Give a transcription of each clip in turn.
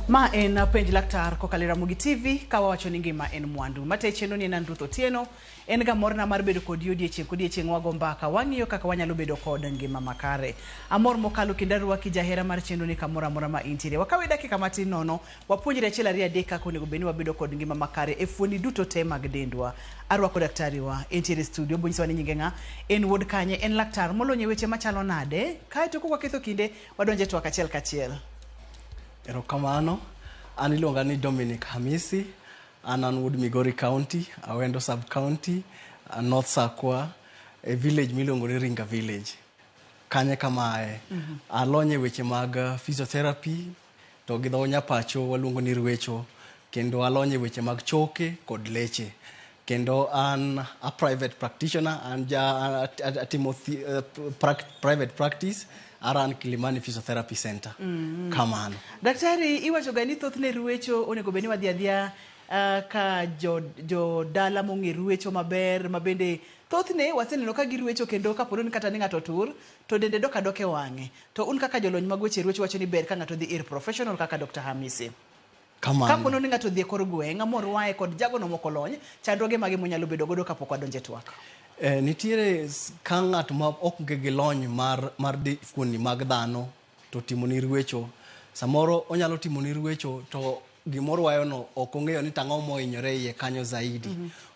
Ma en Penj Laktar kokalo e Ramogi TV ka wawacho ni ngima en mwandu. Mate chenro ni en an Ruth Otieno. En ga morna mar bedo kodi odiechieng' kodiechieng' wago mbaka wang'iyo kaka wanyalo bedo kod ngima makare. Amor mokalo kendo arwaki jahera mar chenro ni kamoro amora ma intiere. Wakawe dakika matin nono wapuonjre achiel ariyo adek kaka onego bed ni wabedo kod ngima makare e fuoni duto te mag dendwa. Arwako daktari wa entiere e studio obonyisowa ni nyinge ng'a, en wuod kanye, en laktar molony e weche machalo nade. Kaeto kok waketho kinde wadonje twak achiel kachiel. Erokamano. An iluonga ni Dominic Hamisi. An an wuod Migori County, Awendo Sub County, North Sakwa, e village miluongo ni Ringa Village. Kanye kama aye. Alony e weche mag physiotherapy to gi dho nyapacho waluongo ni rwecho kendo alony e weche mag choke kod leche. Kendo an a private practitioner, an ja atimo private practice, aran Kilimani Physiotherapy Center. Kamano. Daktari, iwacho ga ni thothne ruecho onego bed ni wadhi adhiya ka jo jodala mong'e ruecho maber ma bende thothne waseneno ka giruecho kendo kapo ni kata ni ng'ato otur to dende dok adoka e wang'e. To un kaka jolony mag weche ruecho wacho ni ber ka ng'ato dhi ir professional kaka Dr. Hamisi. Kamano. Kapo ni ng'ato odhi e kor gweng' morwaye kod jagono mokolony, chandruoge mage monyalo bedo godo kapok wadonjo e twak? Nitiere ka ng'at ma ok gi lony mar mar fuoni mag dhano to timoni ruecho, samoro onyalo timoni ruecho to gimorwayono ok ong'eyo ni tang'o mohinyore iye kanyo zaidi.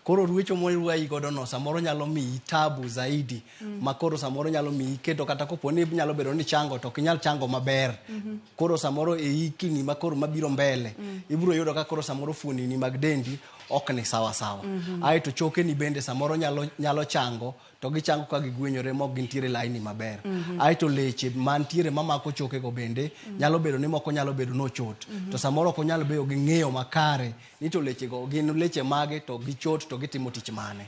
Koro ruecho morwayi godo no samoro nyalo miyi tabu zaidi ma koro samoro nyalo miyi keto kata kopo ni nyalo bedo ni chango to ok inyal chango maber. Koro samoro e hikni ma koro mabiro mbele ibiro yudo ka koro samoro fuoni ni mag dendi ok ni sawa sawa. Aeto chokeni bende samoro nyalo, nyalo chango to gichango ka gigwenyore mok gintiere laini maber. Aeto leche mantiere mamako chokego bende nyalo bedo ni moko nyalo bedo nochot. To samoro ok onyal bedo gi ng'eyo makare ni to lechego gin leche mage to gichot to gitimo tich mane.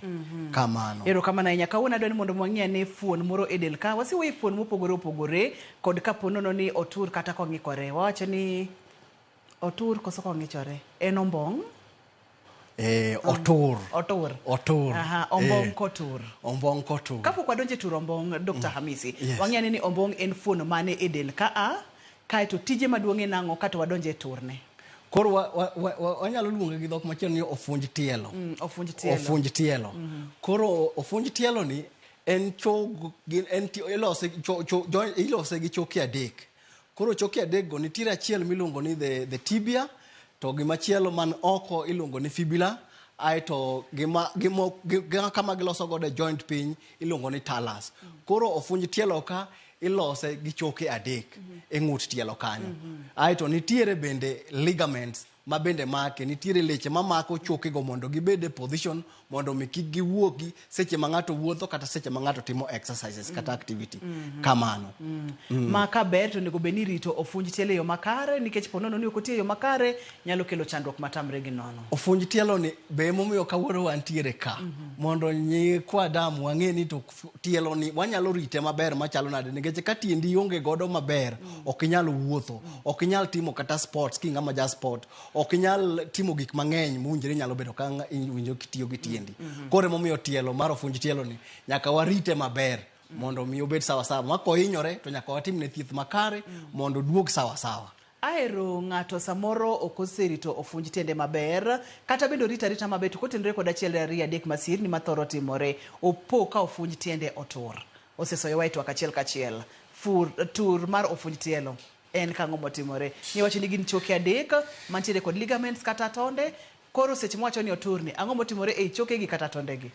Kamano. Erokamano ahinya. Kawuono adwa ni mondo wang'i ane fuon moro e del ka. Wasewuoyo e fuon mopogore opogore kod kapo nono ni otur kata kong'ikore. Wawacho ni otur koso kong'ichore? En ombong'? Otur. Otur. Otur. Aha, ombong' kotur. Ombong' kotur. Kapok wadonjo e turo ombong', Dr. Hamisi, Yes. wang'i ane ni ombong' en fuon mane e del ka a, kaeto tije maduong' en ang'o kato wadonjo e turne. Koro wanyalo luonge gi dhok machielo ni ofunj tielo. Ofunj tielo. Ofunj tielo. Koro ofunj tielo ni en chog, gin, en ilose, cho, cho, jo, ilose gi choke adek. Koro choke adek go nitiere achiel miluongo ni the tibia, to gimachielo man oko iluongo ni fibula, aeto kama giloso godo joint piny iluongo ni talus. Koro ofunj tielo ka ilose gi choke adek e ng'ut tielo kanyo. Aeto nitiere bende ligaments ma bende make, nitiere leche mamako chokego mondo gibed e position mondo mi kik giwuogi seche ma ng'ato wuotho kata seche ma ng'ato timo exercises kata activity. Kamano. Ma ka ber to onego bed ni rito ofunj tielo e yo makare nikech po nono ni ok otiyo e yo makare nyalo kelo chandruok matamre gi nono. Ofunj tielo ni be emomiyo kawuono wantiere ka mondo nyikwa Adam wang'e ni to tielo ni wanyalo rite maber machalo nade, nikech ka tiendi onge godo maber ok inyal wuotho, ok inyal timo kata sports ki ng'ama ja sport, ok inyal timo gik mang'eny mowinjore nyalo bedo ka iwinjo kitiyo gi tiendi. Koro emomiyo tielo mar ofunj tielo ni nyaka warite maber mondo mi obed sawa sawa, ma kohinyore to nyaka watimne thieth makare mondo oduog sawa sawa. Ahero ng'ato samoro ok oserito ofunj tiende maber, kata bende orito arita maber to kotenore kod achiel ariyo adek masirni mathoro timore, opo ka ofunj tiende otur. Osesoyowa e twak achiel kachiel. Fur, tur mar ofunj tielo en kang'o motimore? Niwacho ni gin choke adek mantiere kod ligaments kata tonde. Koro seche mwacho ni oturni, ang'o motimore ei chokegi kata tondegi?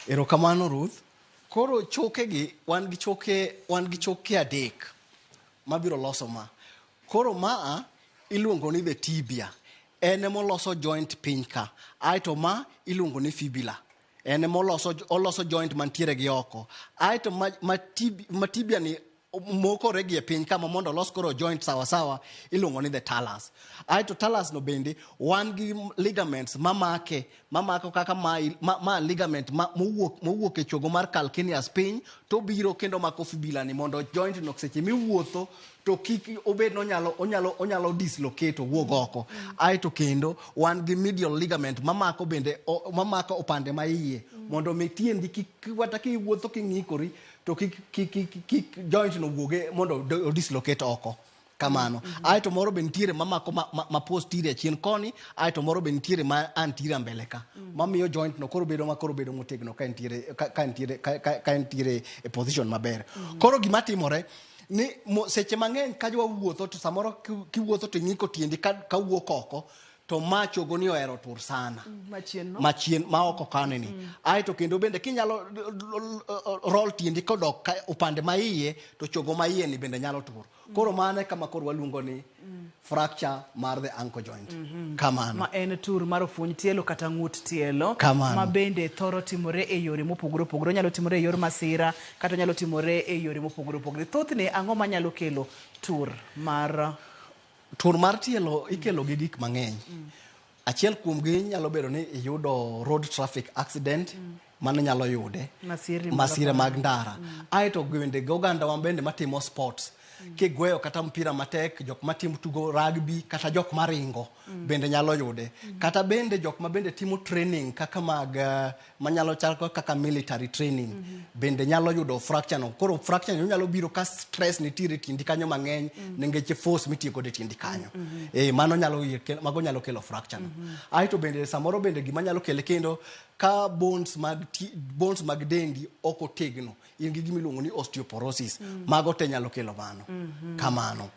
Erokamano Ruth. Koro chokegi, wan gi choke, wan gi choke adek mabiro loso ma. Koro maa iluongo ni the tibia. En emoloso joint piny ka. Aeto ma iluongo ni fibula. En emoloso, oloso joint mantiere gi oko. Aeto ma tibia ni mokore gi e piny kama mondo olos koro joint sawa sawa iluongo ni the talus. Aeto talus no bende wan gi ligaments mamake, mamako kaka ma ligament ma, mowuok e chogo mar calcaneus piny to biro kendo mako fibula ni mondo joint no seche miwuotho to kik obed ni onyalo dislocate owuog oko. Aeto kendo wan gi medial ligament mamako bende, mamako opande ma iye mondo mi tiendi kik kata kiwuotho king'ikori to kik joint no wuoge mondo o dislocate oko. Kamano. Aeto moro be nitiere mamako ma posterior chien koni, aeto moro be nitiere ma anterior mbele ka. Mamiyo joint no koro bedo ma koro bedo motegno ka entiere ka entiere ka entiere e position maber. Koro gima timore ni seche mang'eny ka wawuotho to samoro kiwuotho to ing'iko tiendi ka wuok oko to ma chogo ni ohero tur sana. Machien no? Machien ma oko kani ni. Aeto kendo bende kinyalo roll tiendi kodok ka upande ma iye to chogo ma iye ni bende nyalo tur. Koro mano e kama koro waluongo ni fracture mar the ankle joint. Kamano. Ma en tur mar ofuny tielo kata ng'ut tielo. Kamano. Ma bende thoro timore e yore mopogore opogore. Onyalo timore e yor masira kata onyalo timore e yore mopogore opogore. Thothne ang'o manyalo kelo tur mar Tur mar tielo ikelo gi gik mang'eny. Achiel kuom gi nyalo bedo ni iyudo road traffic accident, mano nyalo yude. Masirni mag Masira apaya. mag ndara. Aeto bende gi oganda wa bende matimo sports. Kigweyo kata mpira matek, jok matimo tugo rugby kata jok maringo bende nyalo yude. Kata bende jok ma bende timo training kaka mag manyalo chal kaka military training bende nyalo yudo fracture no. Koro fracture no nyalo biro ka stress nitiere e tiendi kanyo mang'eny nikech force mitiyo godo e tiendi kanyo. Mano nyalo mago nyalo kelo fracture no. Aeto bende samoro bende gima nyalo kele kendo ka bones mag dendi ok otegno, in gi gima iluongo ni osteoporosis. Mago te nyalo kelo mano. Kamano.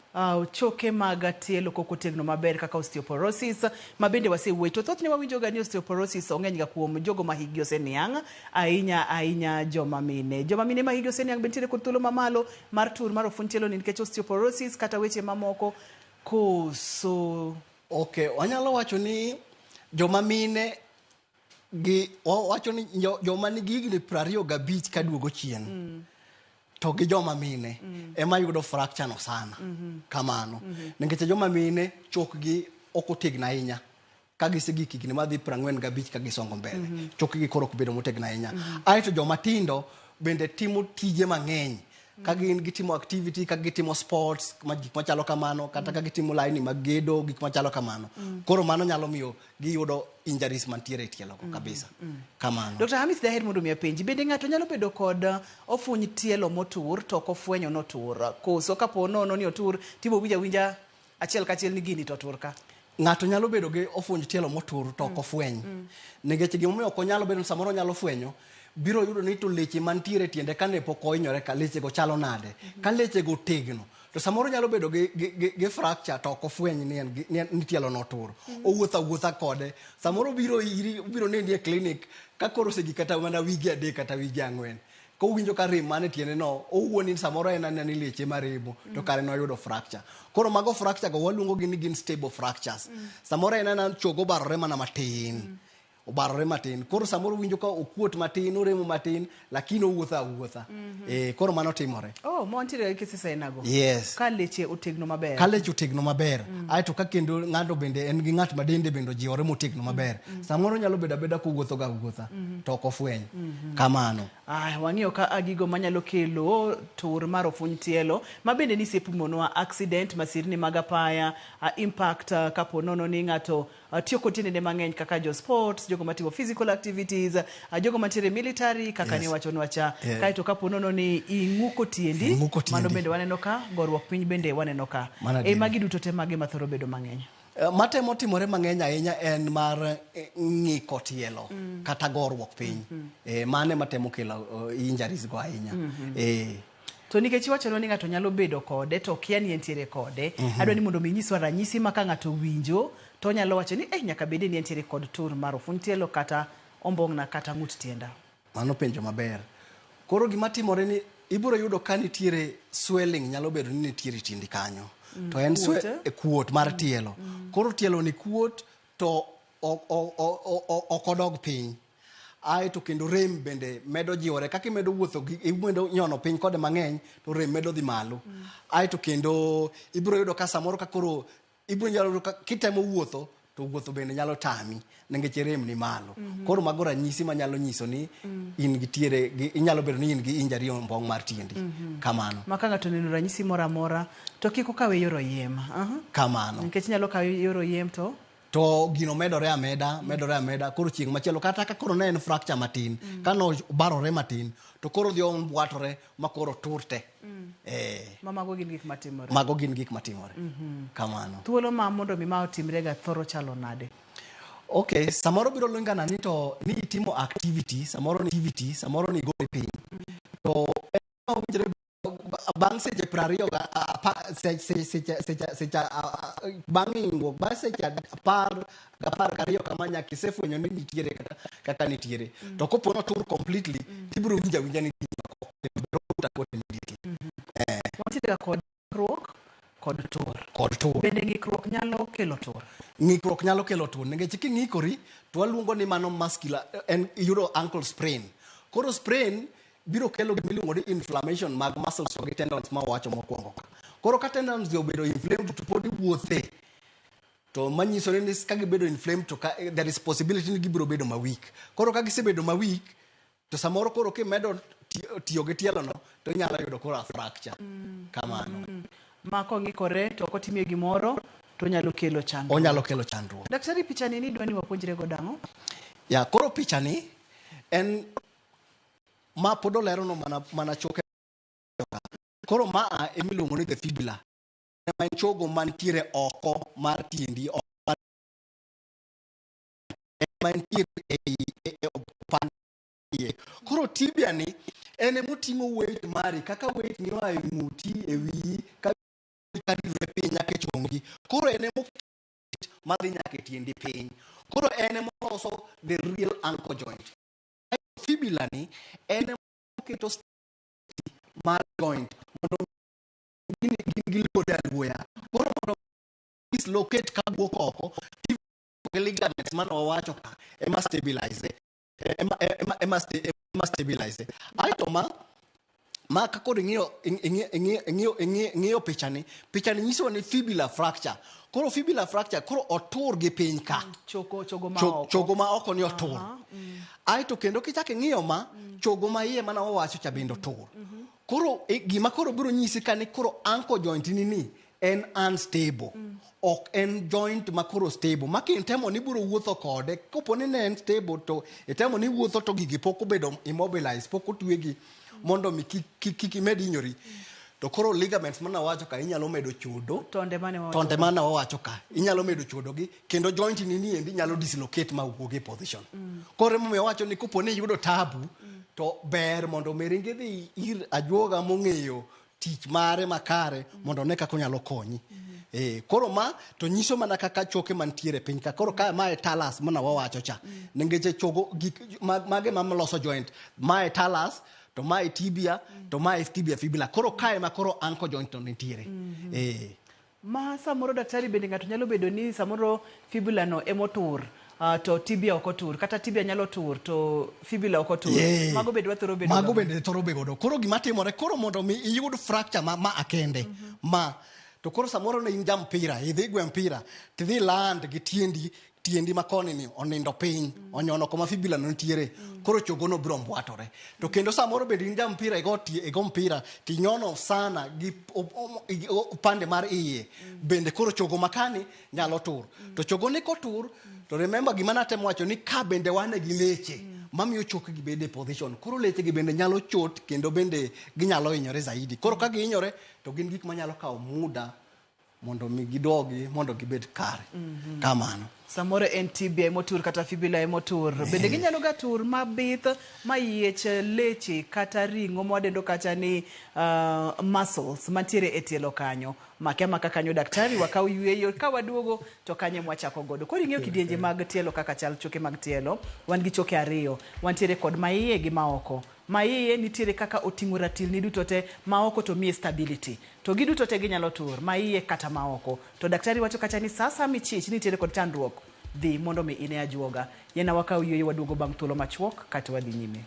Choke mag tielo kok otegno maber kaka osteoporosis ma bende wasewuoye. To thothne wawinjo ga ni osteoporosis ong'eny ga kuom jogo ma hikgi oseniang', ahinya ahinya joma mine. Joma mine ma hikgi oseniang' be nitiere kod thuolo mamalo mar tur mar ofuny tielo ni nikech osteoporosis kata weche mamoko koso? Okay, wanyalo wacho ni joma mine gi wacho ni joma nigi higni 25 kaduogo chien to gi joma mine ema yudo fracture no sana. Kamano. Nikech joma mine chokgi ok otegno ahinya. Ka gisegik higni madhi 45 ka gisongo mbele. Chokgi koro ok bedo motegno ahinya. Aeto joma tindo bende timo tije mang'eny. Ka gin gitimo activity, ka gitimo sports, gik machalo kamano, kata ka gitimo laini mag gedo, gik machalo kamano. Koro mano nyalo miyo giyudo injuries mantiere e tielo go kabisa. Kamano. Dr. Hamis, daher mondo mi apenji, bende ng'ato nyalo bedo kod ofuny tielo motur to ok ofwenyo notur? Koso kapo nono ni otur, tibo winjo awinja achiel kachiel ni gini to otur ka? Ng'ato nyalo bedo gi ofunj tielo motur to ok ofweny. Nikech gimomiyo ok onyalo bedo ni samoro onyalo fwenyo, biro yudo ni to leche mantiere e tiende kane pok ohinyore ka leche go chalo nade. Ka leche go tegno, to samoro nyalo bedo gi fracture to ok ofweny ni en gi, ni en, ni tielo notur. Owuotho awuotha kode. Samoro biro iri, obiro nendi e clinic ka koro osegik kata mana wige 3 kata wige 4. Kowinjo ka rem man e tiende no, owuo ni samoro en anena ni leche maremo, to kare noyudo fracture. Koro mago fracture go waluongo gi ni gin stable fractures. Samoro en anena chogo obarore mana matin. Obarore matin. Koro samoro winjo ka okuot matin, oremo matin, lakini owuotho awuotha. Koro mano timore. Oh, mo nitiere gi cases aina go. Yes. Ka leche otegno maber. Ka leche otegno maber. Aeto ka kendo ng'ato bende en gi ng'at ma dende bende ojiwore motegno maber. Samoro nyalo bedo abeda kowuotho ga awuotha, to ok ofweny. Kamano. Wang'iyo ka gigo manyalo kelo tur mar ofuny tielo, ma bende nisepimonwa accident, masirni mag apaya, impact, kapo nono ni ng'ato tiyo kod tiendene mang'eny kaka jo sports, jogo matimo physical activities, jogo mantiere military kaka niwachonwa cha. Kaeto kapo nono ni ing'uko tiendi, Ing'uko tiendi. mano bende waneno ka, goruok piny bende waneno ka. Mano adieri. Magi duto te mage mathoro bedo mang'eny? Matemo timore mang'eny ahinya en mar ng'iko tielo kata goruok piny. Mano ema temo kelo injuries go ahinya. To nikech iwachonwa ni ng'ato nyalo bedo kode to okia ni entiere kode, adwa ni mondo mi inyiswa ranyisi ma ka ng'ato winjo to onyalo wacho ni nyaka bede ni entiere kod tur mar ofuny tielo kata ombong'na kata ng'ut tienda. Mano penjo maber. Koro gima timore ni ibiro yudo ka nitiere swelling, nyalo bedo ni nitiere tiendi kanyo. To en Kuot, eh? Kuot mar tielo. Koro tielo ni kuot to ok odog piny. Aeto kendo rem bende medo jiwore. Kaka imedo wuotho gi, imedo nyono piny kode mang'eny, to rem medo dhi malo. Aeto kendo ibiro yudo ka samoro ka koro ibiro nyalo yudo ka kitemo wuotho, to wuotho bende nyalo tami nikech rem ni malo. Koro mago ranyisi manyalo nyiso ni in gi tiere, gi, inyalo bedo ni in gi injury e ombong' mar tiendi. Kamano. Ma ka ng'ato oneno ranyisi moro amora, to kik okawe yor oyiem. Kamano. Nikech inyalo kawe yor oyiem to to gino medore ameda, medore ameda, koro chieng' machielo kata ka koro ne en fracture matin, ka no obarore matin, to koro dhi ombwatore ma koro tur te. Ma mago gin gik matimore. Mago gin gik matimore. Kamano. Thuolo ma mondo mi ma otimre ga thoro chalo nade? Okay, samoro biro lingana ni to ni itimo activity, samoro ni activity, samoro ni gori piny. To en owinjore bang' seche 20 ga seche bang' ingruok bang' seche 12 kama nyaka isefwenyo ni nitiere kata kaka nitiere. To kopo notur completely, tibiro winjo awinja ni immediately. Wantiere ga kod ng'ikruok kod tur. Kod tur. Bende ng'ikruok nyalo kelo tur? Ng'ikruok nyalo kelo tur nikech king'ikori to waluongo ni mano muscular en iyudo ankle sprain. Koro sprain biro kelo gima iluongo ni inflammation mag muscles to gi tendons ma wawacho mokwongo ka. Koro ka tendons gi obedo inflamed to pod iwuothe to manyiso ni ka gibedo inflamed to ka, there is possibility ni gibiro bedo ma weak. Koro ka gisebedo ma weak to samoro koro kimedo tiyo gi tielo no to inyalo yudo koro a fracture. Kamano. Ma kong'ikore to ok otimie gimoro to onyalo kelo chandruok. Onyalo kelo chandruok. Daktari, pichani ni idwa ni wapuonjre godo ang'o? Ya, koro pichani en ma pod olerono mana choke. Koro ma emiluongo ni the fibula. Ma en chogo mantiere oko mar tiendi, oko mar mantiere e opand iye. Koro tibia ni en emoting'o weight mari kaka weight ni oa e ng'uti e wiyi ka ridore piny nyaka e chongi. Koro en emoket madhi nyaka e tiendi piny. Koro en emoloso the real ankle joint. Fibula ni en emoketo stability mar joint mondo gin giluore aluoya. Koro mondo dislocate ka wuok oko, gi ligaments mane wawacho ka ema stabilize ema stabilize. Aeto ma ka koro ing'iyo pichani, pichani nyiso ni fibula fracture. Koro fibula fracture koro otur gi piny ka. Chogo ma oko. Chogo ma oko ni otur. Aeto kendo kichak ing'iyo ma chogo ma iye mana wawacho cha bende otur. Koro gima koro biro nyisi ka ni koro ankle joint ni en unstable. Ok en joint ma koro stable. Ma kitemo ni biro wuotho kode, kopo ni ne en stable to itemo ni wuotho to gigi pok obedo immobilized, pok otwegi mondo mi kik imed hinyori. To koro ligaments mana wacho ka inyalo medo chodo. Tonde mane wawacho. Tonde mane wawacho ka inyalo medo chodo gi kendo joint ni endi nyalo dislocate ma wuog e position. Koro emomiyo wacho ni kopo ni iyudo tabu to ber mondo mi ring idhi ir ajuoga mong'eyo tich mare makare mondo one kaka onyalo konyi. Koro ma to nyiso mana kaka choke mantiere piny ka. Koro ka mae talus mana wawacho cha. Nikech chogo gik mage ma loso joint. Mae talus to mae tibia to mae tibia fibula. Koro kae ma koro ankle joint to nitiere. Ma samoro daktari bende ng'ato nyalo bedo ni samoro fibula no emotur to tibia ok otur kata tibia nyalo tur to fibula ok otur. Mago bende wathoro bedo Mago bende thoro bedo. Koro gima timore koro mondo mi iyud fracture ma akende ma to koro samoro ne in ja mpira idhi gwe mpira tidhi land gi tiendi ma koni ni onindo piny onyono koma fibula no nitiere koro chogo no biro mbwatore. To kendo samoro bende in ja mpira igo mpira tinyono sana gi upande mar iye bende koro chogo makani nyalo tur. To chogo ni kotur to remember gima natemo wacho ni ka bende wane gi leche mamiyo choke gi bede e position. Koro leche gi bende nyalo chot kendo bende ginyalo hinyore zaidi. Koro ka gihinyore to gin gik manyalo kawo muda mondo mi gidogi mondo gibed kare. Kamano. Samoro en tibia emotur kata fibula emotur. Bende ginyalo ga tur mabith mayiech leche kata ring'o mwadendo kacha ni muscles mantiere e tielo kanyo. Make amaka kanyo daktari wakaw yueyo ka waduogo to kanyo mwachako godo. Koro ing'eyo kidienje mag tielo kaka chal choke mag tielo. Wan gi choke ariyo. Wantiere kod maiye gi maoko. Maiye nitiere kaka oting'o ratil ni duto te, maoko to miye stability. To giduto te ginyalo tur, maiye kata maoko. To daktari wacho kacha ni sasa michich nitiere kod chandruok, dhi mondo mi ine ajuoga. Yena wakaw yueyo waduogo bang' thuolo machuok kata wadhi nyime.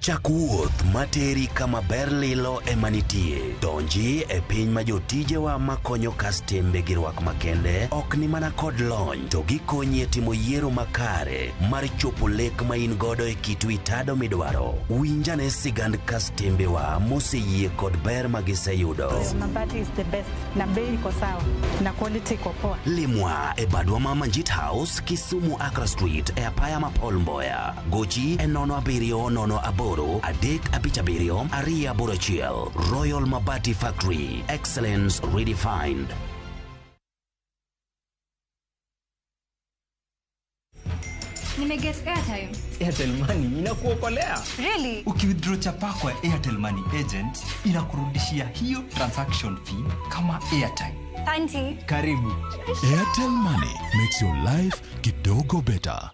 Chak wuoth materi kama ber lilo ema nitie. Donji e piny ma jotijewa makonyo kastembe gi rwak makende ok ni mana kod lony to gikonyi e timo yiero makare mar chopo lek ma in godo e kit wi tado midwaro. Winjane sigand kastembewa moseyie kod ber ma giseyudo. Mabati is the best na bei iko sawa na quality iko poa. Limwa e badwa ma Manjit House, Kisumu Accra Street e apaya ma Paul Mboya. Gochi e 0708 357 281. Royal Mabati Factory. Excellence redefined. Nimeget airtime. Airtel Money inakuokolea. Really? Ukiwithdraw chapa kwa Airtel Money agent inakurudishia hiyo transaction fee kama airtime. Auntie. Karibu. Airtel Money makes your life kidogo better.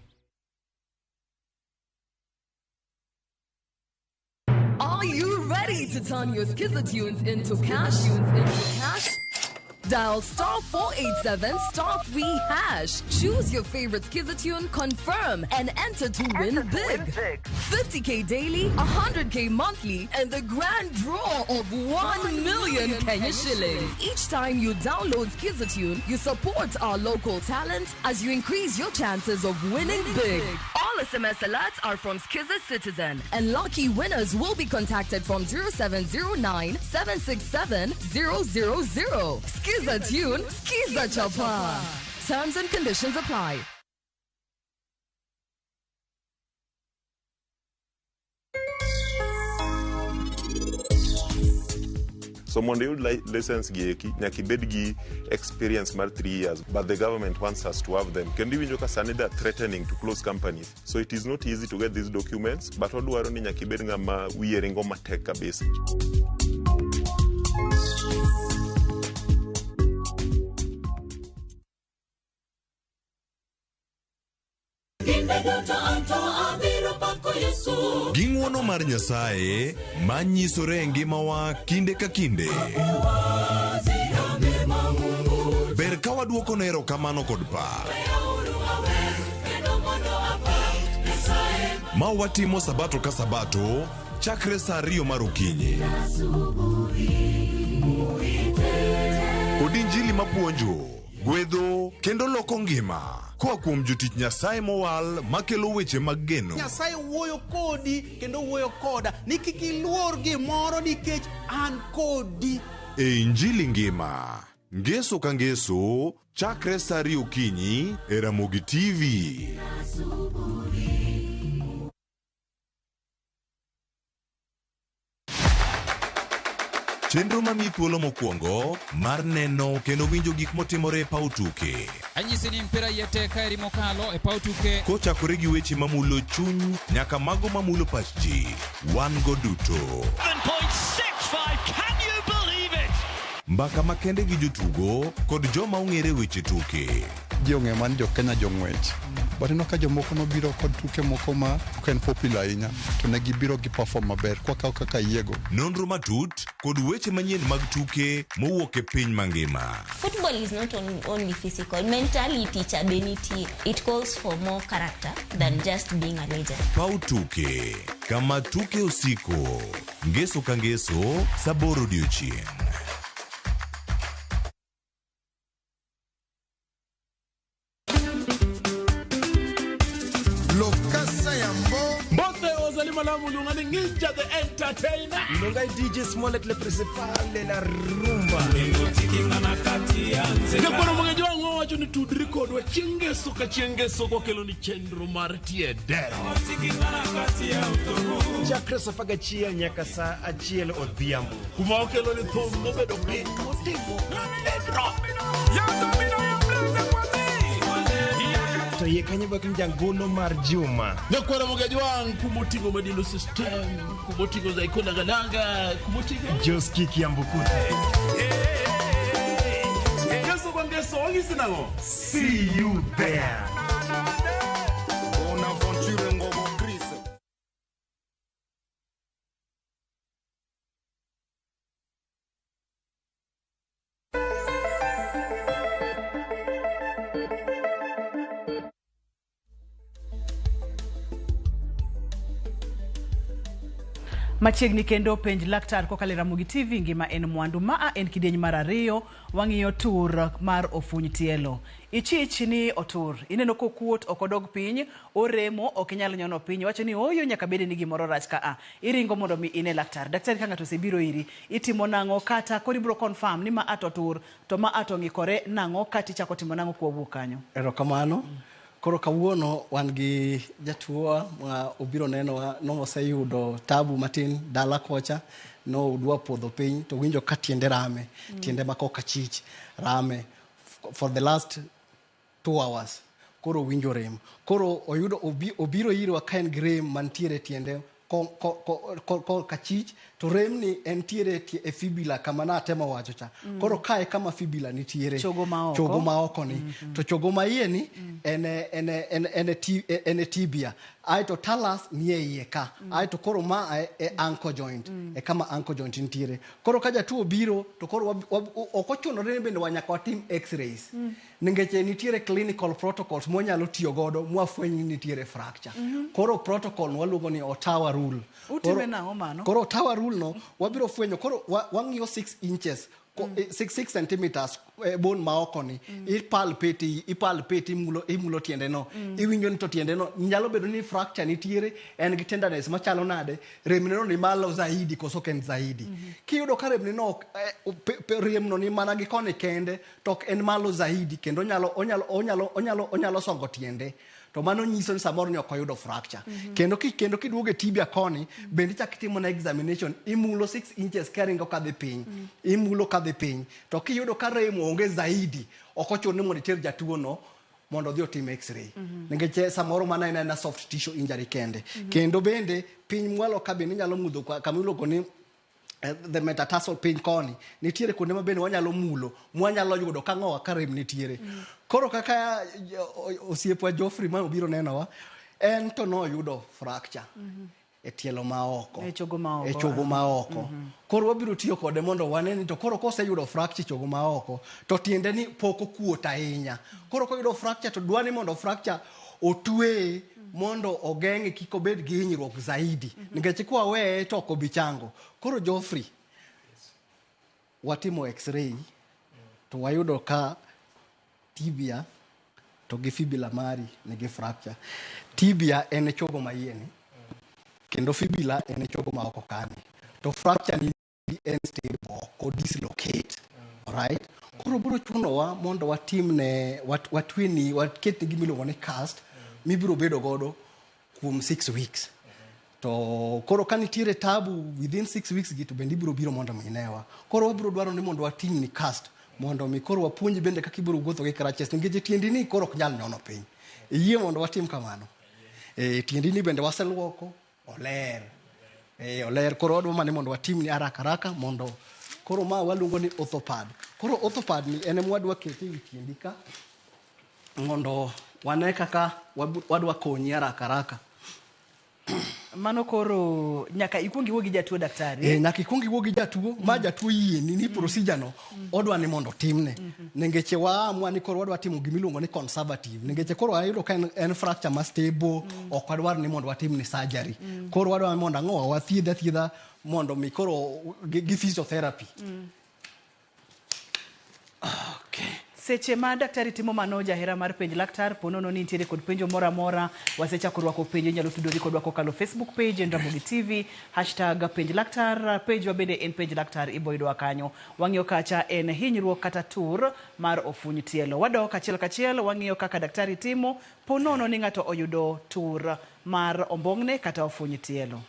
Are you ready to turn your Skiza tunes into cash? Into cash? Dial star 487 star 3 hash. Choose your favorite Skiza tune, confirm, and enter to win big. 50k daily, 100k monthly, and the grand draw of 1 million Kenya shillings. Each time you download Skiza tune, you support our local talent as you increase your chances of winning big. All SMS alerts are from Skiza Citizen, and lucky winners will be contacted from 0709 767 000. Skiza tune, Skiza Chapa. Terms and conditions apply. So mondo iyud license gi eki, nyaka ibed gi experience mar 3 years, but the government wants us to have them. Kendo iwinjo ka sani they are threatening to close companies. So it is not easy to get these documents, but odwaro ni nyaka ibed ng'ama wiye ringo matek kabisa. Gi ng'wono mar Nyasaye ma nyisore e ngimawa kinde ka kinde. Ber ka waduokone erokamano kod pak. Ma watimo sabato ka sabato chakre sa 2 mar okinyi. Kod injili mapuonjo, gwedho kendo loko ngima. Koa kuom jotich Nyasaye mowal makelo weche mag geno. Nyasaye wuoyo kodi kendo wuoyo koda ni kik iluor gimoro nikech an kodi. E Injili ngima, ngeso ka ngeso, chakre sa 2 okinyi e Ramogi TV. Chenro mamiyi thuolo mokwongo mar neno kendo winjo gik motimore e paw tuke. Anyisi ni mpira yete kaeri mokalo e paw tuke. Kochakore gi weche mamulo chuny nyaka mago mamulo pach ji, wan go duto. 7.65, can you believe it? Mbaka makende gi jotugo kod joma ong'ere weche tuke. Ji ong'eyo mana ni jo Kenya jong'wech. But ineno ka jomoko nobiro kod tuke moko ma ok en popular ahinya to ne gibiro gi perform maber kwakawo kaka yiego. Nonro matut kod weche manyien mag tuke mowuok e piny mangima. Football is not only physical. Mentality cha be nitie. It calls for more character than just being a legend. Paw tuke, kama tuke osiko. Ngeso ka ngeso, sa 8 odiochieng'. Malamu Lunga Ninja the entertainer. Lunga DJ Smollett le principal de la rumba. Nyakwaro mang'eny wang'o wacho ni tudri kodwa chieng' ngeso ka chieng' ngeso kokelo ni chenro mar tie dero. Chakre sa 11 nyaka sa 1 odhiambo. Kuma okelo ni thum mobedo piny motimo pedro. To yie kanyo bak ni jangolo mar Juma. Nyakwaro mang'eny wang' kumoting'o Madilo System, kumoting'o Zaiko Langalanga, kumoting'o Joski Kiambukuta. Ngeso kwa ngeso, wang'isi nang'o? See you there. Bonaventure Ngobo Chris. Machiegni kendo penj laktar kokalo e Ramogi TV ngima en mwandu. Maa en kidieny mar ariyo, wang'iyo tur mar ofuny tielo. Ichich ni otur, ineno kokuot ok odog piny, oremo ok inyal nyono piny, iwacho ni ooyo nyaka bede ni gimoro rach ka a. Iringo mondo mi ine laktar. Daktari ka ng'ato osebiro iri, itimo nang'o kata koro ibiro confirm ni ma a to tur to ma a to ng'ikore nang'o kata ichako timo nang'o kwawuok kanyo. Erokamano. Koro kawuono wan gi jatuowa ma obiro nenowa noseyudo tabu matin dala kocha nodwa podho piny to winjo ka tiende rame tiende ma koka chich rame for the last 2 hours. Koro owinjo rem. Koro oyudo obiro irwa ka en gi rem mantiere e tiende ko kachich to rem ni entiere e fibula kama natemo wacho cha. Koro kae kama fibula nitiere. Chogo ma oko. Chogo ma oko ni. To chogo ma iye ni en e tibia. Aeto talus ni e iye ka. Aeto koro ma e ankle joint. E kama ankle joint nitiere. Koro ka jatuo obiro to koro ok ochunore ni bende nyaka watim x-rays. Nikech nitiere clinical protocols mwanyalo tiyo godo mwafweny ni nitiere fracture. Koro protocol no waluongo ni Ottawa rule. Utime nang'o mano? Koro Ottawa rule no wabiro fwenyo koro wang'iyo 6 inches 6 centimeters bone ma oko ni ipalpate imulo tiende no iwinjo ni to tiende no nyalo bedo ni fracture nitiere, en gi tenderness machalo nade, remne no ni malo zaidi koso ok en zaidi. Kiyudo ka remne no rem no ni mana gi koni kende to ok en malo zaidi kendo onyalo onyalo onyalo onyalo onyalo songo tiende, to mano nyiso ni samoro ni ok oyudo fracture. Kendo kiduogo e tibia koni bende ichako itimo na examination, imulo 6 inches karingo kadhi piny, imulo kadhi piny to kiyudo ka rem onge zaidi, ok ochuno ni mondo iter jatuo no mondo odhi otim x-ray nikech samoro mano en aena soft tissue injury kende. Kendo bende piny mwalo ka bende inyalo mudho kama iluongo ni the metatarsal. Piny koni nitiere kuonde ma bende wanyalo mulo mwanyalo yudo ka ng'owa ka rem nitiere. Koro kaka osiepwa Geoffrey ma obiro nenowa en to noyudo fracture e tielo ma oko. E chogo ma oko. E chogo ma oko. Koro wabiro tiyo kode mondo wane ni to koro koseyudo fracture e chogo ma oko to tiende ni pok okuot ahinya. Koro koyudo fracture to dwa ni mondo fracture otweye mondo ogeng'e kik obed gi hinyruok zaidi nikech kwaweye to ok obi chango. Koro Geoffrey, watimo x-ray to wayudo ka tibia to gi fibula mari nigi fracture. Tibia en chogo ma iye ni kendo fibula en chogo ma oko kani to fracture ni en stable, ok o dislocate. Alright, koro biro chunowa mondo watimne watweni waketne gima iluongo ni cast mibiro bedo godo kuom 6 weeks. To koro ka nitiere tabu within 6 weeks gi to bende ibiro biro mondo mi inewa. Koro wabiro dwaro ni mondo watimni cast mondo mi koro wapuonji bende kaka ibiro wuotho gi crutches nikech tiendi ni koro ok nyal nyono piny. Iyie mondo watim kamano? E, tiendi ni bende waseluoko oler. E, oler. Koro wadwa mana ni mondo watimni haraka haraka mondo koro ma waluongo ni orthopad. Koro orthopad ni en ema wadwa kete ewi tiendi ka mondo wane kaka wadwa konyi haraka haraka. Mano koro nyaka ikuong iwuo gi jatuo, daktari? E, nyaka ikuong iwuo gi jatuo ma jatuo yieni ni procedure no odwa ni mondo otimne nikech waamua ni koro wadwa timo gimiluongo ni conservative nikech koro wayudo ka en fracture ma stable, ok wadwar ni mondo watimne surgery. Koro wadwa ni mondo ang'o wathiedhe athiedha mondo mi koro gi physiotherapy. Seche ma daktari timo mano, jahera mar penj laktar, po nono ni nitiere kod penjo moro amora, wasechako rwako penjo, inyalo tudori kodwa kokalo Facebook page en Ramogi TV, #PenjLaktar, page wa bende en penj laktar, ibo yudowa kanyo. Wang'iyo kacha en hinyruok kata tur mar ofuny tielo. Wadok achiel kachiel, wang'iyo kaka daktari timo po nono ni ng'ato oyudo tur mar ombong'ne kata ofuny tielo.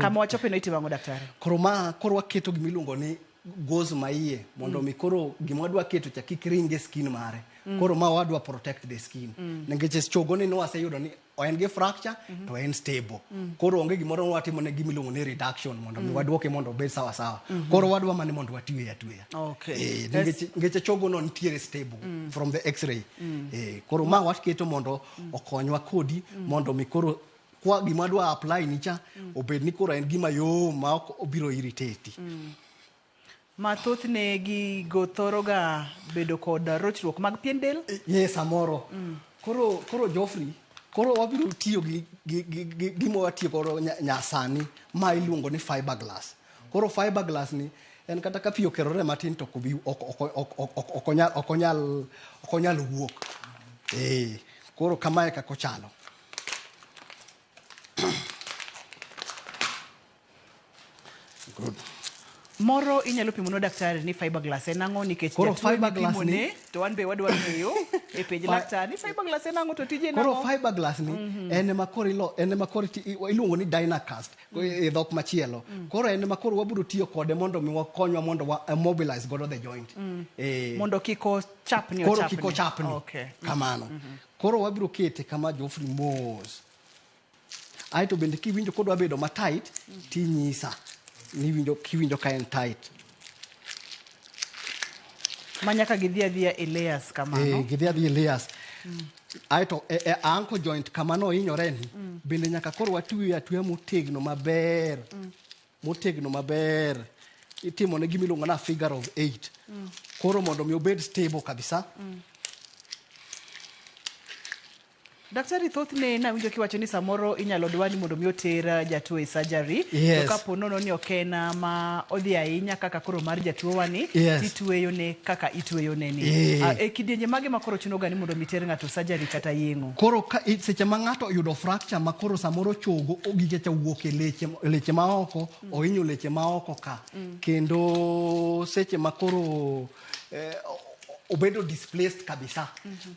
Kama wachope no itimo ang'o, daktari? Koro ma koro waketo gimiluongo ni gauze ma iye mondo mi koro gima wadwa keto cha kik ring e skin mare. Koro ma wadwa protect the skin nikech chogo ni waseyudo ni en gi fracture to en stable. Koro onge gimoro watimo ne gimiluongo ni reduction mondo mi waduoke mondo obed sawa sawa. Koro wadwa mana mondo watweye atweya. Eh, nikech chogo no nitiere stable from the x-ray. Eh, koro ma waketo mondo okonywa kodi mondo mi koro kwa gima wadwa apply ni cha obed ni koro en gima yom ma ok obiro irritate. Ma thothne gigo thoro ga bedo kod rochruok mag pien del? Ye samoro. Koro Geoffrey. Koro wabiro tiyo gi gima watiyo godo nyasani ma iluongo ni fiberglass. Koro fiberglass ni en kata ka pi okerore matin to ok onyal wuok. Koro kamae kaka ochalo. Good. Moro inyalo pimo daktari ni fiberglass en ang'o nikech jatuo mipimo ne to wan be wadwa ng'eyo e penj laktar ni fiberglass en ang'o to tije en ang'o. Koro fiberglass ni en ema koro iluongo ni Dynacast e dhok machielo. Koro en ema koro wabiro tiyo kode mondo mi wakonywa mondo wa mobilize godo the joint. Mondo kik ochapni. Koro kik ochapni. Kamano. Koro wabiro kete kama Geoffrey mos. Aeto bende kiwinjo kodwa bedo ma tight tinyisa ni kiwinjo ka en tight. Ma nyaka gidhi adhiya e layers kamano. Gidhi adhiya e layers. Aeto e ankle joint kama no hinyore ni bende nyaka koro watwe atweya motegno maber. Motegno maber. Itimo ne gima iluongo na figure of 8. Koro mondo mi obed stable kabisa. Daktari thothne nawinjo kiwacho ni samoro inyalo dwa ni mondo mi oter jatuo e surgery. Yes. To kapo nono ni ok en ma odhi ahinya kaka koro mar jatuo wani, yes, titweyo ne kaka itweyo ne ni. E kidienje mage ma koro chuno ga ni mondo mi ter ng'ato surgery kata yeng'o? Koro ka seche ma ng'ato oyudo fracture ma koro samoro chogo gige cha wuok e leche ma oko, ohinyo leche ma oko ka. Kendo seche ma koro obedo displaced kabisa.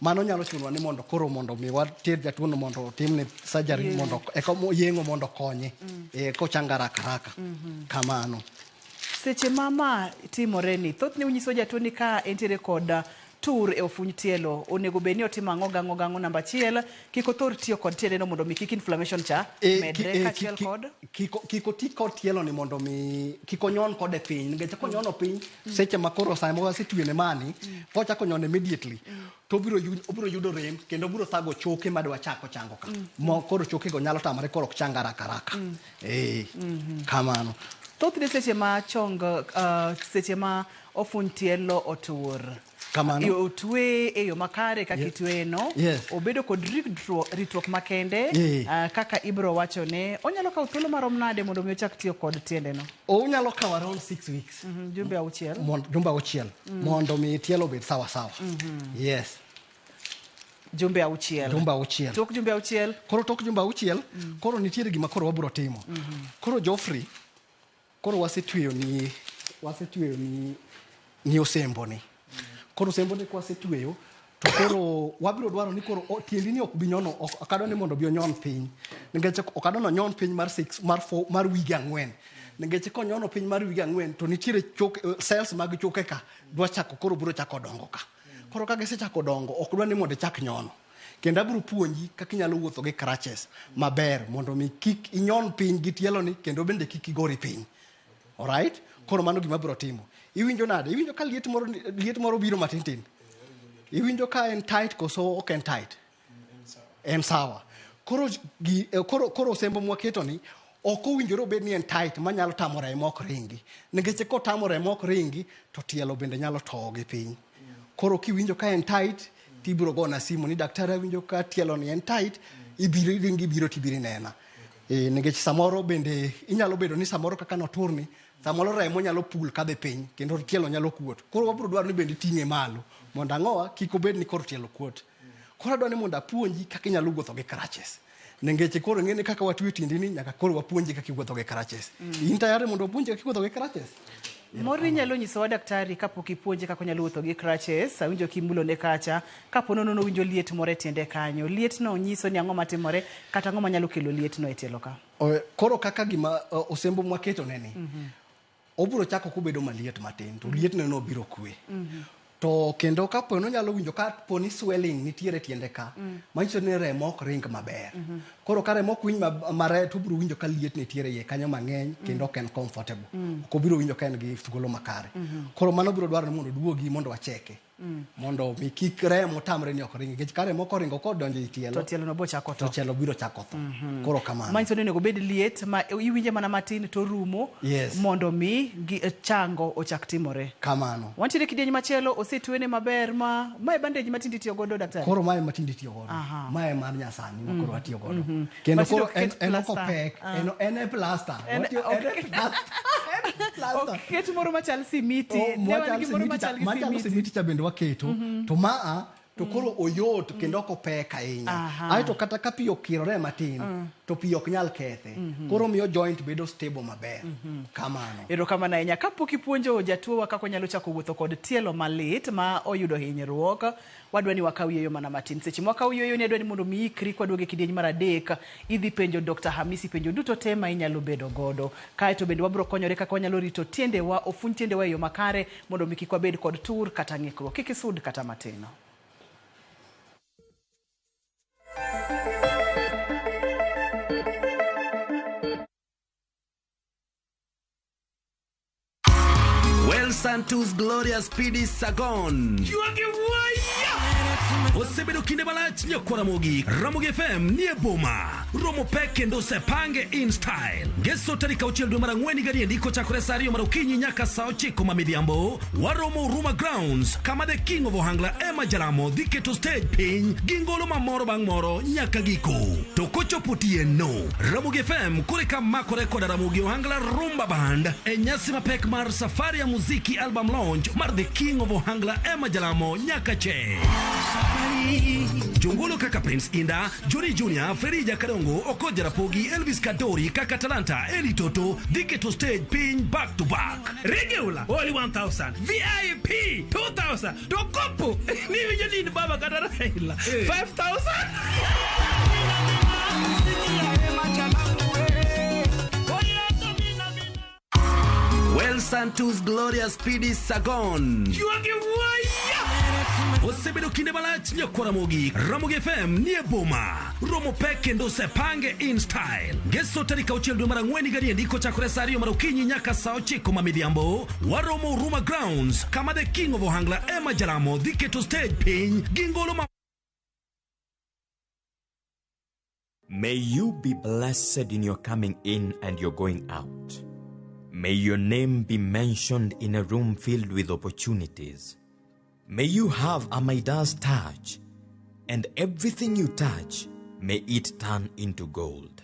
Mano nyalo chuno ni mondo koro mondo mi water jatuo no mondo otimne surgery mondo eka yeng'o mondo konye. Kochanga haraka haraka. Kamano. Seche mama timore ni thothne unyiso jatuo ni ka entiere kod tur e ofuny tielo onego bed ni otimo ang'o gang'o gang'o. Namba achiel, kik othor tiyo kod tiende no mondo mi kik inflammation cha medre kaachiel kod kik oti kod tielo ni mondo mi kik onyon kode piny, nikech konyono piny seche ma koro sama wasetwene mani kochako nyono immediately to obiro yudo rem kendo obiro thago choke madwa chako chango ka. Mo koro choke go nyalo tamore koro ok chang haraka haraka. Kamano. Thothne seche ma chong seche ma ofuny tielo otur, kamano otwe e yo makare kaka itweye no, obedo kod ritruok makende kaka ibro wacho ne onyalo kawo thuolo marom nade mondo mi ochak tiyo kod tiende no? Onyalo kawo around 6 weeks. Jumbe auchiel. Jumbe auchiel mondo mi tielo obed sawa sawa. Yes. Jumbe auchiel. Jumbe auchiel. Tok jumbe auchiel. Koro tok jumbe auchiel, koro nitiere gima koro wabiro timo. Koro Geoffrey, koro wasetweyo ni osembo ni. Koro osembo ni kwasetweyo to koro wabiro dwaro ni koro tiendi ni ok bi nyono, ok adwa ni mondo bi onyon piny. Nikech ok adwa ni onyon piny mar 6 mar 4 mar wige 4. Nikech konyono piny mar wige 4 to nitiere choke cells mag choke ka dwa chako koro biro chako dongo ka. Koro ka gisechako dongo ok dwa ni mondo ichak nyono. Kendo abiro puonji kaka inyalo wuotho gi crutches maber mondo mi kik inyon piny gi tielo ni kendo bende kik igori piny. Alright? Koro mano gima biro timo. Iwinjo nade? Iwinjo ka liet moro biro matin tin? Iwinjo ka en tight koso ok en tight? En sawa. Koro osembo mwaketo ni ok owinjore obed ni en tight manyalo tamo remo ok ringi. Nikech kotamo remo ok ringi to tielo bende nyalo towo gi piny. Koro kiwinjo ka en tight tibiro gona simu ni daktari awinjo ka tielo ni en tight, ibiro ringi biro tibiro nena. Nikech samoro bende inyalo bedo ni samoro kaka noturni, samoro remo nyalo pul kadhi piny kendo tielo nyalo kuot. Koro wabiro dwaro ni bende iting'e malo mondo ang'owa kik obed ni koro tielo kuot. Koro adwa ni mondo apuonji kaka inyalo wuotho gi crutches. Nikech koro ng'eni kaka watweyo tiendi ni nyaka koro wapuonji kaka iwuotho gi crutches. In tayari mondo wapuonji kaka iwuotho gi crutches? Moro inyalo nyisowa daktari kapok ipuonje kaka onyalo wuotho gi crutches, awinjo kimulo ne kacha, kapo nono nowinjo liet moro e tiende kanyo. Lietno nyiso ni ang'o matimore kata ang'o manyalo kelo lietno e tielo ka? Koro kaka gima osembo mwaketo ne ni, obiro chako kobedo maliet matin, to lietne no biro kwe. To kendo kapo ni onyalo winjo ka po ni swelling nitiere tiende ka, manyiso ni remo ok ring maber. Koro ka remo ok winj mare to obiro winjo ka liet nitiere iye kanyo mang'eny kendo ok en comfortable. Ok obiro winjo ka en gi thuolo makare. Koro mano biro dwaro ni mondo oduogi mondo wacheke. Mondo mi kik remo tamre ni ok ringi nikech ka remo koringo kodonjo e tielo To tielo no bochako to tho. tielo biro chako tho. Koro kamano. Manyiso ni onego obed liet ma iwinje mana matin to rumo Yes. mondo mi chango ochak timore. Kamano. Wantiere kidieny machielo osetwene maber ma mae bandage ma tinde itiyo godo daktari. Koro mae ma tinde itiyo godo. Mae mar nyasani ma koro watiyo godo. Kendo Ma tinde koro ok ket en ok plaster. opek, en e plaster. Watiyo en e plaster. Ok ket moro machal simiti. Oh, Ne wan machal gi moro simiti cha- machal gi machalo simiti. simiti cha bende waketo. To maa to koro oyot kendo ok opek ahinya. Aeto kata ka pi okirore matin to pi ok nyal kethe. Koro miyo joint bedo stable maber. Kamano. Erokamano ahinya. Kapok ipuonjo jatuowa kaka onyalo chako wuotho kod tielo malit ma oyudo hinyruok, wadwa ni wakaw yueyo mana matin. Seche ma wakaw yueyo ni adwa ni mondo mi ikri kwaduogo e kidieny mar adek, idhi penjo Dr. Hamisi penjo duto te ma inyalo bedo godo. Kaeto bende wabiro konyore kaka wanyalo rito tiendewa, ofuny tiendewa e yo makare mondo mi kik wabed kod tur kata ng'ikruok. Kik isud kata matin. Well Santos Gloria Speedy Sagon. Osebedo kinde malach nyakwara Ramogi. Ramogi FM nie boma. Romo pek kendo osepange in style. Ngeso tarik 6 dwe mar 4 higa niendi kochakore sa 2 mar okinyi nyaka sa 9 ma midhiambo. Waromo Huruma Grounds kama the King of Ohangla Emma Jalamo dhi keto stage piny gi ngolo mamoro bang' moro nyaka giko. To kochopo otieno, Ramogi FM koreka makore koda Ramogi Ohangla Rumba Band e nyasi mapek mar Safari ya Muziki album launch mar The King of Ohangla Emma Jalamo nyaka che. Jongolo kaka Prince Inda, Johnny Junior, Ferija Kadongo, Okoja Rapogi, Elvis Kadori, kaka Talanta, Eli Toto, dhi keto stage piny back to back. Regular only 1000, VIP 2000, to kopo ni winjo ni in baba kata Raila 5000. Well Santos Gloria Speedy Sagon. Osebedo kinde malach nyakwara Ramogi. Ramogi FM nie boma. Romo pek kendo osepange in style. Ngeso tarik 6 dwe mar 4 higa niendi kochakore sa 2 mar okinyi nyaka sa 9 ma midhiambo. Waromo Huruma Grounds kama the King of Ohangla Emma Jalamo dhi keto stage piny gi ngolo ma May you be blessed in your coming in and your going out. May your name be mentioned in a room filled with opportunities. May you have a Midas touch, and everything you touch, may it turn into gold.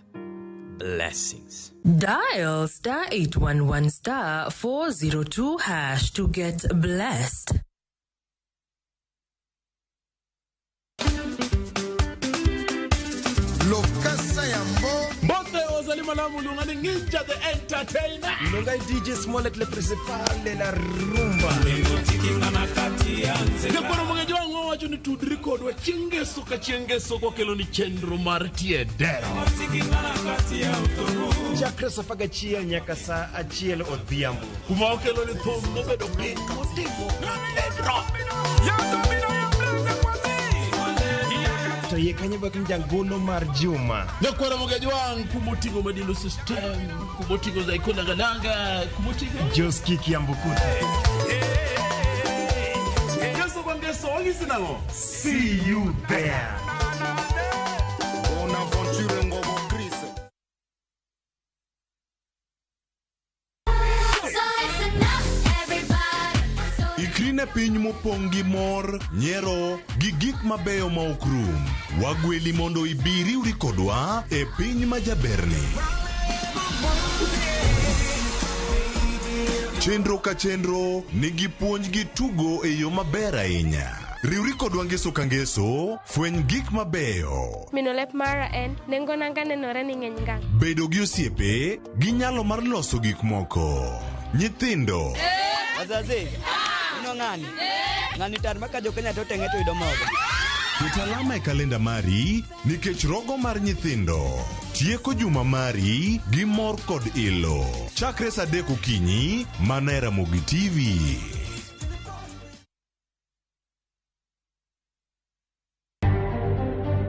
Blessings. Dial star 811 star 402 hash to get blessed. Lokasa yambo. Mbote ozali malamu lungani Ninja the Entertainer. Lungai DJ Smollett le principal de la rumba. Jakoro mang'eny wang'o wacho ni tudri kodwa chieng' ngeso ka chieng' ngeso kokelo ni chenro mar tie dero. Chakre saa 11 nyaka saa 1 odhiambo. Kuma okelo ni thum mobedo piny motimo pedro. To yie kanyo bak jangolo mar Juma. Nyakwara mang'eny wang' kumoting'o Madilu System, kumoting'o Zaiko Nangananga, kumoting'o Joski Kiambukuta. Ngeso kwa ngeso wang'isi nang'o? See you there. Bonaventure Ngobo Chris. Ikri ne piny mopong' gi mor, nyiero, gi gik mabeyo ma ok rum. Wagweli mondo ibi riwri kodwa e piny ma jaberni. Chenro ka chenro nigi puonj gi tugo e yo maber ahinya. Riwri kodwa ngeso ka ngeso, fweny gik mabeyo. Mino lep mara en nengo nanga nenore ni ng'eny ngang'. Bedo gi osiepe gi nyalo mar loso gik moko. Nyithindo Wazazi, ino ng'ani? Ng'ani tar ma ka jo-Kenya to teng'e to yudo mogo. Ket alama e kalenda mari nikech rogo mar nyithindo tieko juma mari gi mor kod ilo. Chakre saa 3 okinyi mana e Ramogi TV.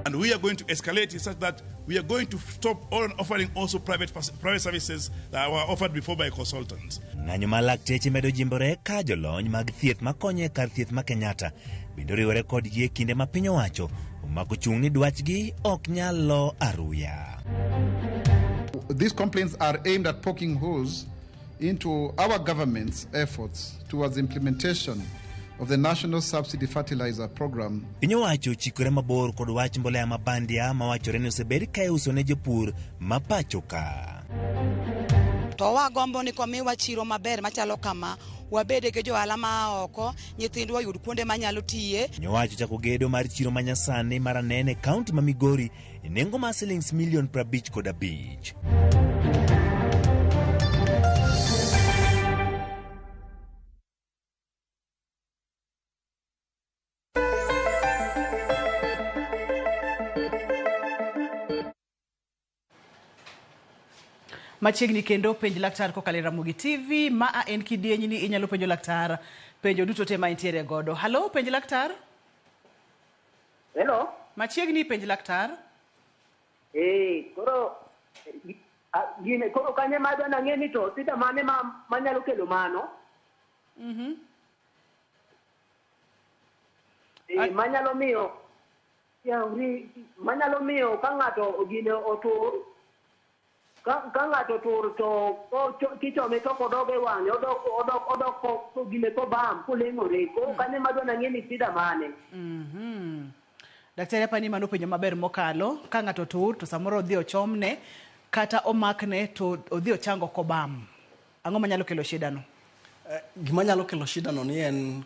And we are going going to escalate it such that we are going to stop all offering also private, private services that were offered before by consultants. Ng'anyo mar lakteche medo jimbore ka jolony mag thieth makonyo e kar thieth ma Kenyatta bende oriwore kodgi e kinde ma piny owacho omako chung' ni dwachgi ok nyal lo aruya. These complaints are aimed at poking holes into our government's efforts towards implementation of the National Subsidy Fertilizer Program. Piny owacho ochikore mabor kod wach mbolea ma bandia mawachore ni osebed ka iuso ne jopur ma pacho ka. To wagombo ni komiwa chiro maber machalo kama, wabede gi johala maa oko, nyithindwa oyud kuonde manyalo tiye. Piny owacho chako gedo mar chiro manyasani mar Anene e kaunti ma Migori e nengo mar silings milion 55. Machiegni kendo penj laktar kokalo e Ramogi TV. Maa en kidieny ni inyalo penjo laktar penjo duto te ma intiere godo. Halo, penj laktar. Hello. Machiegni penj laktar. Koro gine koro kanye madwa nang'e ni to sida mane ma manyalo kelo mano? Manyalo miyo yauri manyalo miyo ka ng'ato gine otur ka ng'ato tur to kichome to kodog e wang'e odok ko gine kobam koleng'ore koro kanye madwa nang'e ni sida mane? Daktari hapa ni mano penjo maber mokalo. Ka ng'ato tur to samoro odhi ochomne kata omakne to odhi ochango kobam. Ang'o manyalo kelo shida no? Gima nyalo kelo shida no ni en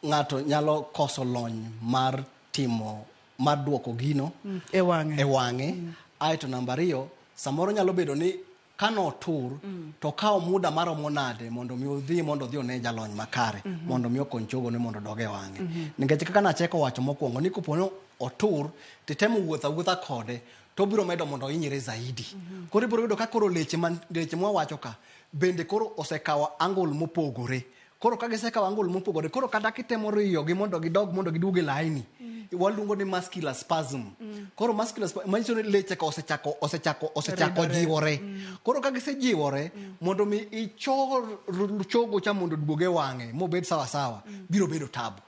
ng'ato nyalo koso lony mar timo mar duoko gino e wang'e. E wang'e. Aeto namba 2, samoro nyalo bedo ni kano otur to kawo muda maromo nade mondo mi odhi one jalony makare mondo mi okony chogo ne mondo odog e wang'e. Nikech kaka nacheko wacho mokwongo ni kopo ni otur titemo wuotho awuotha kode to obiro medo mondo ohinyre zaidi. Koro ibiro yudo ka koro leche mwawacho ka bende koro osekawo angle mopogore. Koro ka gisekawo angle mopogore, koro kata kitemo riyogi mondo gidog mondo giduog e laini, waluongo ni muscular spasm. Koro muscular spasm manyiso ni leche ka osechako jiwore. Koro ka gisejiwore mondo mi ichor chogo cha mondo oduog e wang'e mobed sawa sawa, biro bedo tabu.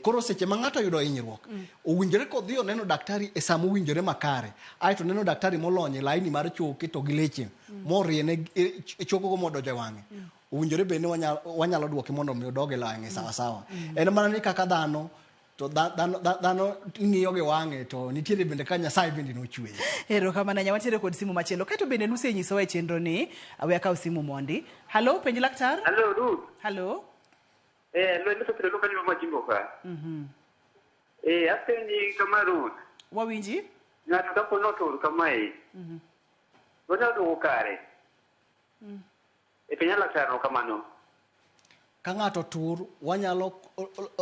Koro seche ma ng'ato oyudo hinyruok, owinjore kodhi oneno daktari e sama owinjore makare. Aeto neno daktari molony e laini mar choke to gi leche moriene chokogo modonjo e wang'e. Owinjore bende wanyalo duoke mondo mi odog e wang'e sawa sawa. En mana ni kaka dhano to dhano ng'iyo gi wang'e to nitiere bende ka Nyasaye bende nochweyo. Erokamano ahinya. Wantiere kod simu machielo. Kaeto bende nusenyisowa e chenro ni we akaw simu mondi. Halo, penj laktar. Hello, Ruth. Halo. Hello, iloso pile luka ni mama jimbo ka. Apenji kama Ruth. Wawinji? Ng'ato kapo notur kamae. Onyalo duogo kare. E piny laktar no kamano. Ka ng'ato tur wanyalo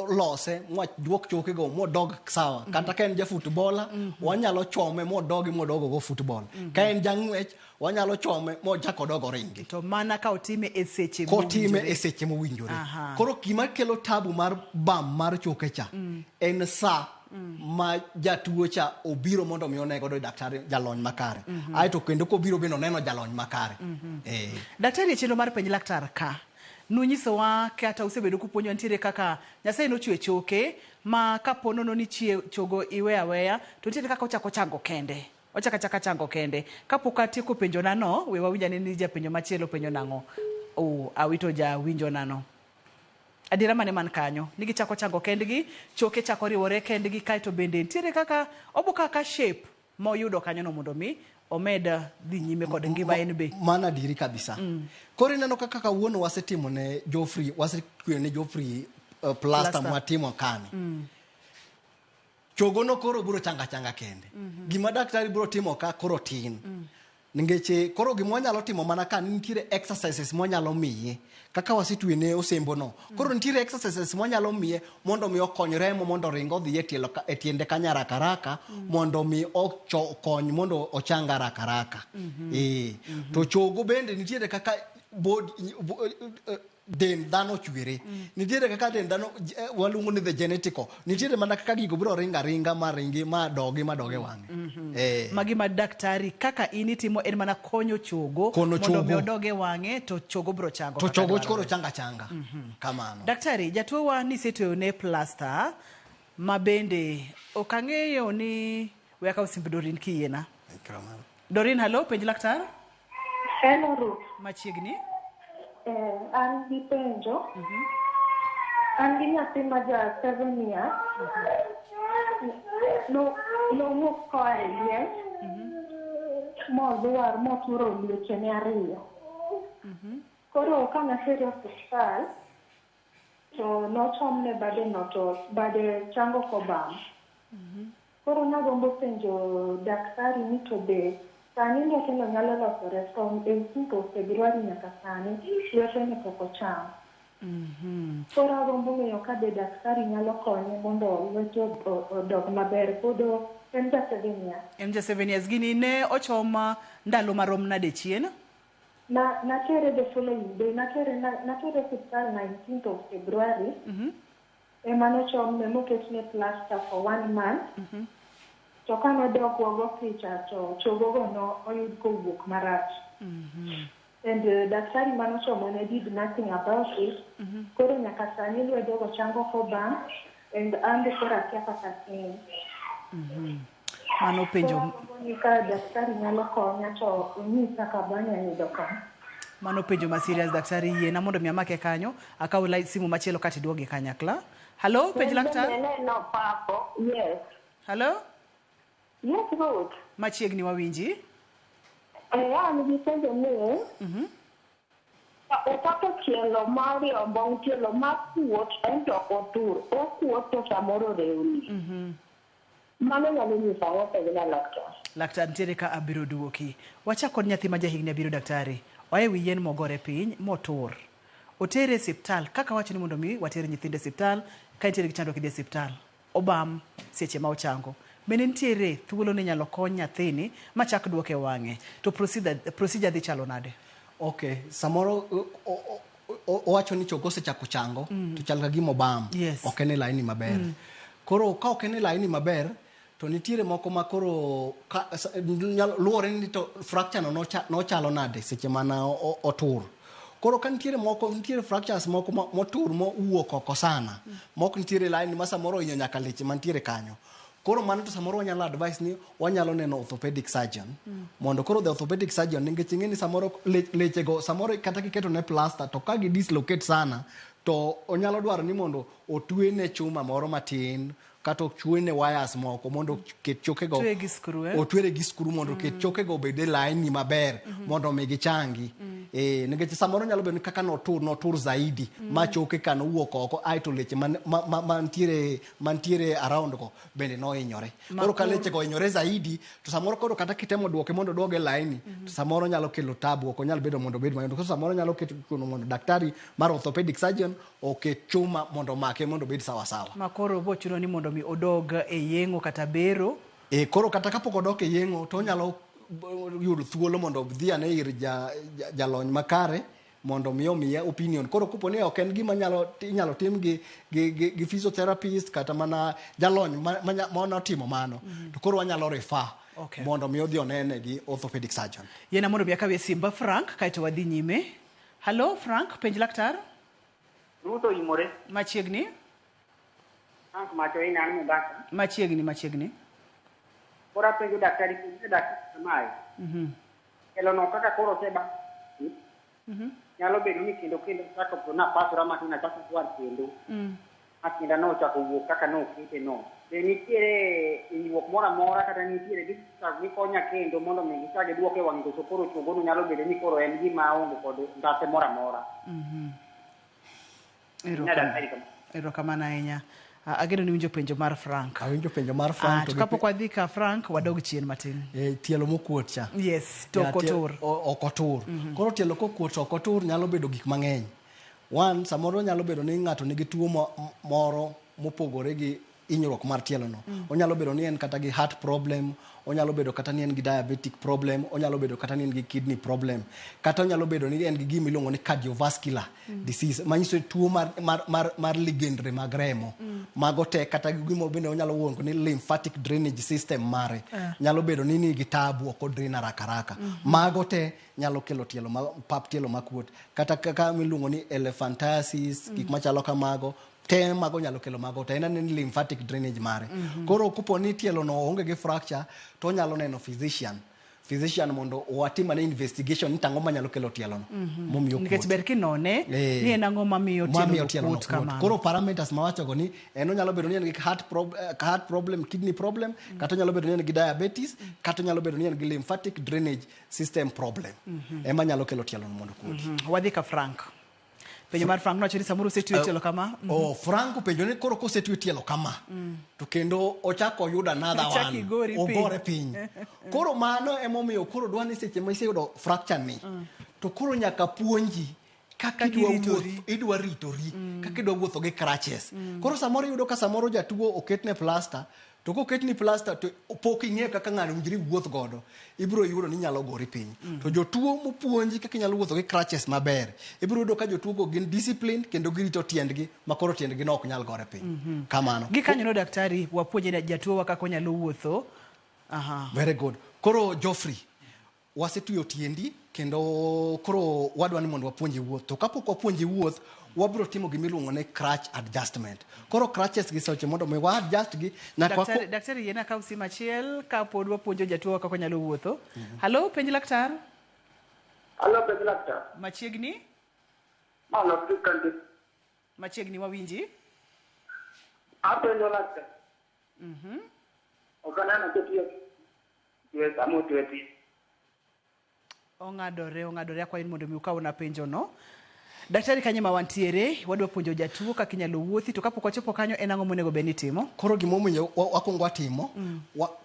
lose mwaduok chokego modog sawa. Kata ka en ja footballer, wanyalo chome modogi modogo go football. Ka en jang'wech, wanyalo chome mochak odog oringi. To mana ka otime e seche mowinjore. Kotime e seche mowinjore. Koro gima kelo tabu mar bam mar choke cha en sa ma jatuo cha obiro mondo mi one godo daktari jalony makare. Aeto kendo kobiro bende oneno jalony makare. Daktari e chenro mar penj laktar ka nunyisowa kata usebedo kupuonjo nitiere kaka Nyasaye nochwe choke ma kapo nono ni chogo iwe aweya to nitiere kaka ochako chango kende. Ochako achaka chango kende. Kapok atieko penjo nano, we wawinj ane ni japenjo machielo penjo nang'o. Awito jawinjo nano. Adiera mane man kanyo ni gichako chango kendgi, choke chako riwore kendgi, kaeto bende nitiere kaka obo kaka shape moyudo kanyo no mondo mi omed dhi nyime kod ngima en be. Mano adieri kabisa. Koro ineno kaka kawuono wasetimo ne Geoffrey, wasetweyo ne Geoffrey plaster mwatimo kani. Chogono koro biro changa changa kende. Gima daktari biro timo ka koro tin. Nikech koro gima wanyalo timo mana ka nitiere exercises mwanyalo miye kaka wasetwene osembo no. Koro nitiere exercises mwanyalo miye mondo mi okony remo mondo ring odhi e tielo e tiende kanyo haraka haraka mondo mi okony mondo ochang haraka haraka. To chogo bende nitiere kaka dend dhano ochwere. Nitiere kaka dend dhano waluongo ni the genetical. Nitiere mana kaka gigo biro ringo aringa ma ringi ma dogi e wang'e. Magi ma daktari kaka in itimo en mana konyo chogo mondo mi odog e wang'e to chogo biro chango. To chogo koro changa changa. Kamano. Daktari, jatuo wa ni isetweyone plasta ma bende ok ang'eyo ni we akaw simb Dorin kiyiena. Dorin, hello, penj laktar. Hello, Ruth. Machiegni. An gi penjo. An gi nyathi ma ja 7 years. Nowuok koa e liech. Modwar moturo liechene 2. Koro ka natere osiptal to nochomne bade no to bade chango kobam. Koro nagombo penjo daktari ni to be sani lweteno nyalo losore from 18th of February nyaka sani lwetene pok ochang. Koro agombo ng'eyo ka be daktari nyalo konye mondo lwete odog maber. Pod en ja 7 years. En ja 7 years. Gini ne ochoma ndalo marom nade chien? Natere the following day. Natere osiptal 19th of February. Ema nochomne moketne plaster for 1 month. To ka nodok wago picha to chogogo no oyud kowuok marach. And daktari manochomone did nothing about it. Koro nyaka sani lwedogo chango kobam and an be koro akia kaka tim. Mano penjo ka daktari nyalo konya to onyisa kaka banya yudo kony. Mano penjo ma serious daktari yiena mondo mi amake kanyo akaw simu machielo kati duoge kanyakla. Hello, penj laktar. No, papo. Yes. Hello? Yes, Ruth. Machiegni wawinji. An gi penjo ni opako tielo mar ombong' tielo ma kuot ento ok otur. Okuot to samoro rewni. Mano nyalo nyiso ang'o penjna laktar? Laktar nitiere ka abiro duoki. Wachak kod nyathi ma jahigni 7 daktari. Oa e wi yien mogore piny motur. Otere e osiptal kaka wacho ni mondo mi water nyithindo e osiptal ka nitiere gi chandruok idhi e osiptal. Obam seche ma ochango. Bende nitiere thuolo ni inyalo kony nyathini machak duoke wang'e. To procedure dhi chalo nade? Okay, samoro owacho ni chogo osechako chango to chal ka gima obam. Yes. Ok en e laini maber. Koro ka ok en e laini maber to nitiere moko ma koro luwore ni to fracture no nochalo nade seche mana otur. Koro ka nitiere moko, nitiere fractures moko motur mowuok oko sana. Mok nitiere line ma samoro ohinyo nyaka leche mantiere kanyo. Koro mano to samoro wanyalo advice ni wanyalo neno orthopedic surgeon. Mondo koro the orthopedic surgeon nikech ing'e ni samoro lechego samoro kata kiketo ne plaster to ka gi dislocate sana to onyalo dwaro ni mondo otwene chuma moro matin kata otwene wires moko mondo oket chokego Otweye gi screw, eh? otwere gi screw mondo oket chokego obed e laini maber mondo omi gichangi. Nikech samoro nyalo bedo ni kaka notur zaidi ma choke ka nowuok oko aeto leche mantiere around go bende nohinyore. Koro ka leche go ohinyore zaidi to samoro koro kata kitemo duoke mondo oduoge e laini to samoro nyalo kelo tabu, ok onyal bedo mondo obed mayot. Koro samoro nyalo keto mondo daktari mar orthopedic surgeon oket chuma mondo omake mondo obed sawa sawa. Ma koro bochuno ni mondo mi odog e yeng'o kata bero. Koro kata kapok odok e yeng'o to onyalo yudo thuolo mondo odhi ane ir jalony makare mondo mi omiye opinion. Koro kopo ni ok en gima inyalo tim gi physiotherapist kata mana jalony manotimo mano to koro wanyalo refer mondo mi odhi onene gi orthopedic surgeon. Yiena mondo mi akawie simba Frank kaeto wadhi nyime. Hello Frank, penj laktar. Ruth oimore. Machiegni. Frank macho ina an Mombasa. Machiegni. Koro apenjo daktari penjo daktari kamae. Kelo no kaka koro oseba. Nyalo bedo ni kendo chako napasora matin achako dwar kendo. Matinda nochako wuok kaka nokete no. Be nitiere hinyruok moro amora kata nitiere gikonya kendo mondo mi gichak giduoke e wang'e koso koro chogono nyalo bedo ni koro en gima onge kod ndhathe moro amora. Erokamano ahinya. Ageno ni winjo penjo mar Frank. Awinjo penjo mar Frank. To kapok wadhi ka Frank, wadog chien matin. Tielo mokuot cha. Yes, to ok otur. Ok otur. Koro tielo kokuot to ok otur nyalo bedo gik mang'eny. One, samoro nyalo bedo ni ng'ato nigi tuo moro mopogore gi hinyruok mar tielo no. Onyalo bedo ni en kata gi heart problem, onyalo bedo kata ni en gi diabetic problem, onyalo bedo kata ni en gi kidney problem, kata onyalo bedo ni en gi gima iluongo ni cardiovascular disease, manyiso tuo mar ligendre mag remo. Mago te kata gima bende onyalo wuongo ni lymphatic drainage system mare. Nyalo bedo ni nigi tabu ok odrain haraka haraka. Mago te nyalo kelo tielo ma, pap tielo makuot. Kata kaka miluongo ni elephantiasis, gik machalo kamago, te mago nyalo kelo mago te en aneno ni lymphatic drainage mare. Koro kopo ni tielo no oonge gi fracture to onyalo neno physician mondo watim ane investigation ni tang'o manyalo kelo tielo no momiyo Nikech kuot. ber kinone ni en ang'o mamiyo Mamiyo tielo tielo no kuot kuot. kamano. Koro parameters mawachogo ni en onyalo bedo ni en gi heart problem, kidney problem, kata onyalo bedo ni en gi diabetes, kata onyalo bedo ni en gi lymphatic drainage system problem. Ema nyalo kelo tielo no mondo kuodi. Wadhi ka Frank. Penjo mar Frank nowacho ni samoro osetwe tielo kama. Oh, Frank openjo ni koro kosetwe tielo kama to kendo ochako oyudo another Ichak one igori piny. ogore piny. Koro mano emomiyo koro dwa ni seche ma iseyudo fracture ni to koro nyaka puonji kaka Kaka idwa iritori. wuoth, idwa ritori, kaka idwa wuotho gi crutches. Koro samoro iyudo ka samoro jatuo oketne plaster, to koketni plaster to pok ing'eyo kaka ng'ano owinjore iwuoth godo, ibiro yudo ni inyalo gori piny. To jotuo mopuonji kaka inyalo wuotho gi crutches maber, ibiro yudo ka jotuo go gin disciplined kendo girito tiendgi ma koro tiendgi no ok nyal gore piny. Kamano. Gikanyono daktari wapuonje jatuo wa kaka onyalo wuotho. Aha. Very good. Koro Geoffrey, wasetweyo tiendi kendo koro wadwa ni mondo wapuonji wuoth. To kapok wapuonji wuoth, wabiro timo gima iluongo ni crutch adjustment. Koro crutches gi seche mondo mi wa adjust gi nyaka Daktari yiena akaw sim achiel kapod wapuonjo jatuo wa kaka onyalo wuotho. Hallo, penj laktar. Hallo, penj laktar. Machiegni? Malo, kandi. Machiegni wawinji. Apenjo laktar. Ok aneno kotiyo twe sama otwe ti. Ong'adore akwayo ni mondo mi ukawna penjo no. Daktari kanye ma wantiere, wadwa puonjo jatuo kaka inyalo wuothi to kapok wachopo kanyo en ang'o monego bed ni itimo? Koro gimomiyo wakwongo watimo,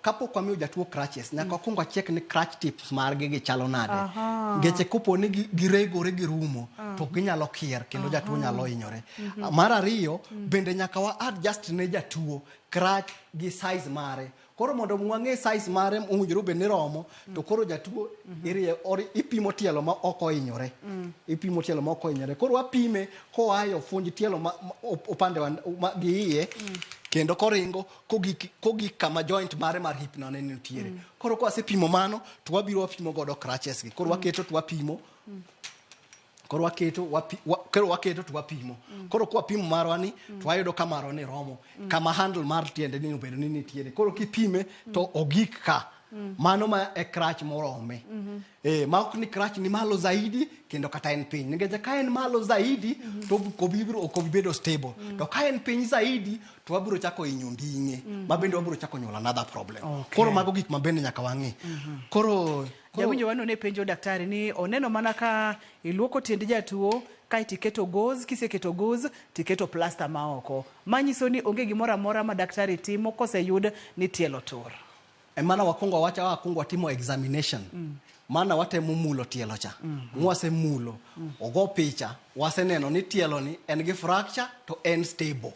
kapok wamiyo jatuo crutches, nyaka wakwong wacheck ni crutch tips margi gi chalo nade. Ngeche kopo ni giregore girumo, to ginyalo kier kendo jatuo nyalo hinyore. Mar ariyo, bende nyaka wa adjust ne jatuo crutch gi size mare. Koro mondo wang'e size mare owinjore obed ni romo, to koro jatuo ipimo tielo ma ok ohinyore. Ipimo tielo ma ok ohinyore. Koro wapime koa e ofunj tielo ma opande gi iye, kendo koringo kogik kama joint mare mar hip no ne nitiere. Koro kwasepimo mano, to wabiro wapimo godo crutches gi. Koro waketo to wapimo. Koro waketo, koro waketo to wapimo. Koro kwapimo marwa ni, to wayudo ka marwa ni romo. Kama handle mar tiende ni obedo ni nitiere. Koro kipime to ogik ka. Mano ma e crutch morome. Ma ok ni crutch ni malo zaidi kendo kata en piny. Nikech ka en malo zaidi to ok obi bedo stable. To ka en piny zaidi to wabiro chako hinyo nding'e. Ma bende wabiro chako nyuolo another problem. Koro mago gik ma bende nyaka wang'i. Koro Jawinjo wano ne penjo daktari ni oneno mana ka iluoko tiend jatuo kaeto iketo gauze, kiseketo gauze tiketo plaster ma oko. Manyiso ni onge gimoro amora ma daktari timo koseyud ni tielo tur. Mana wakwongo wacha wakwongo watimo examination. Mana watemo mulo tielo cha. Mwasemulo. Ogo picha, waseneno ni tielo ni en gi fracture to en stable.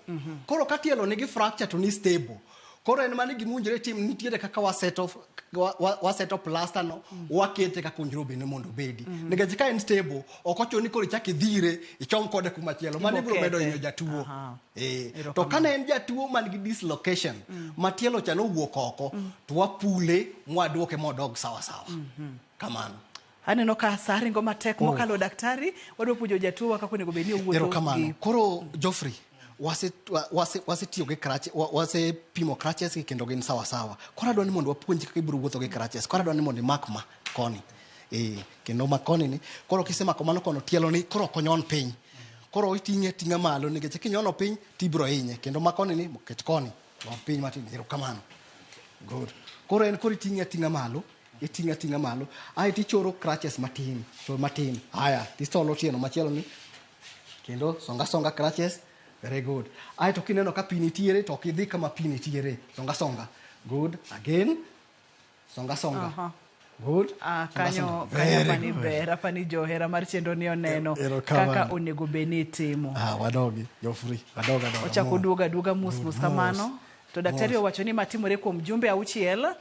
Koro ka tielo nigi fracture to ni stable. Koro en mani gima owinjore tim nitiere kaka waseto plaster no, wakete kaka owinjore obed ni mondo obedi. Nikech ka en stable, ok ochuno ni koro ichak idhire, ichom kode kuma chielo. Mano ibiro medo hinyo jatuo. To kane en jatuo man gi dislocation, ma tielo cha nowuok oko, to wapule mwaduoke modog sawa sawa. Kamano. Aneno ka sa ringo matek mokalo daktari, wadwa puonjo jatuo wa kaka onego bed ni owuotho Erokamano. Koro Geoffrey, wasetiyo gi crutch, wasepimo crutches gi kendo gin sawa sawa. Koro adwa ni mondo wapuonji kaka ibiro wuotho gi crutches. Koro adwa ni mondo imak ma koni. Kendo ma koni ni, koro kisemako mano kono tielo ni koro ok onyon piny. Koro iting'e ating'a malo nikech kinyono piny tibiro hinye. Kendo ma koni ni ket koni, lor piny matin. Erokamano. Good. Koro en koro iting'e ating'a malo. Iting'e ating'a malo. Ae tichoro crutches matin, to matin. Aya, tisolo tieno machielo ni. Kendo songa songa crutches. Very good. Ae to kineno ka pi nitiere to ok idhi kama pi nitiere. Songa songa. Good. Again. Songa songa. Good. Kanyo pani ber, apani johera mar chenro ni oneno kaka onego bed ni itimo. Wadogi, Geoffrey. Wadoga doga. Ochako duoga duoga mos mos kamano. To daktari Mos. owacho ni matimore kuom jumbe 6